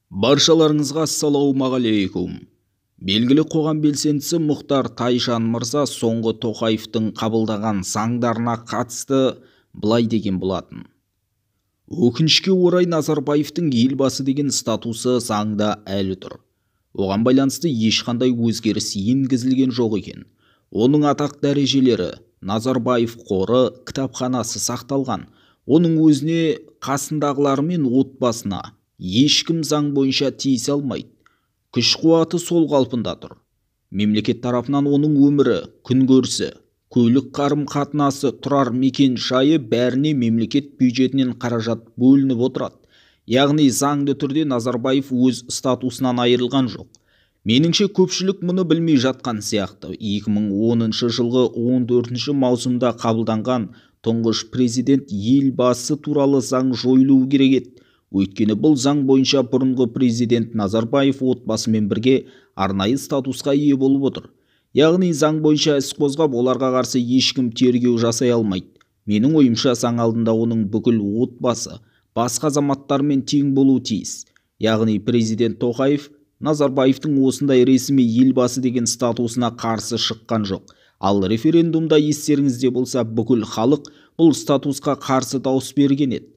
Баршаларыңызға ассалаумағалейкум. Белгілі қоғам белсендісі Мұхтар Тайжан мырза соңғы Тоқаевтың қабылдаған заңдарына қатысты былай деген болатын. Өкінішке орай Назарбаевтың елбасы деген статусы заңда әлі тұр. Оған байланысты ешқандай өзгеріс енгізілген жоқ екен. Оның атақ дәрежелері, Назарбаев қоры, кітапханасы сақталған. Оның өзіне, қасындағылары мен отбасына ешкім заң бойынша тиісе алмайды. Күш қуаты сол қалпында тұр. Мемлекет тарапынан оның өмірі, күнкөрісі, көлік қарым-қатынасы, тұрар мекен жайы бәріне мемлекет бюджетінен қаражат бөлініп отырады. Яғни заңды түрде Назарбаев өз статусынан айырылған жоқ. Меніңше, көпшілік мұны білмей жатқан сияқты. 2010 жылғы 14 маусымда қабылданған тұңғыш президент елбасы туралы заң жойылуы керек еді. Өйткені бұл заң бойынша бұрынғы президент Назарбаев отбасымен бірге арнайы статусқа ие болып отыр. Яғни заң бойынша іс қозғап, оларға қарсы ешкім тергеу жасай алмайды. Менің ойымша, заң алдында оның бүкіл отбасы басқа азаматтармен тең болуы тиіс. Яғни президент Тоқаев Назарбаевтың осындай ресми елбасы деген статусына қарсы шыққан жоқ. Ал референдумда, естеріңізде болса, бүкіл халық бұл статусқа қарсы дауыс берген еді.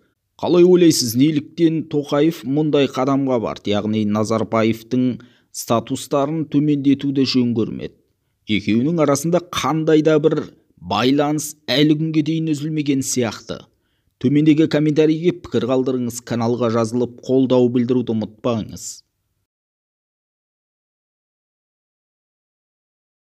Қалай ойлайсыз, неліктен Тоқаев мұндай қадамға барды? Яғни Назарбаевтың статустарын төмендетуді жөн көрмеді. Екеуінің арасында қандай да бір байланыс әлі күнге дейін үзілмеген сияқты. Төмендегі комментарийге пікір қалдырыңыз, каналға жазылып, қолдау білдіруді ұмытпаңыз.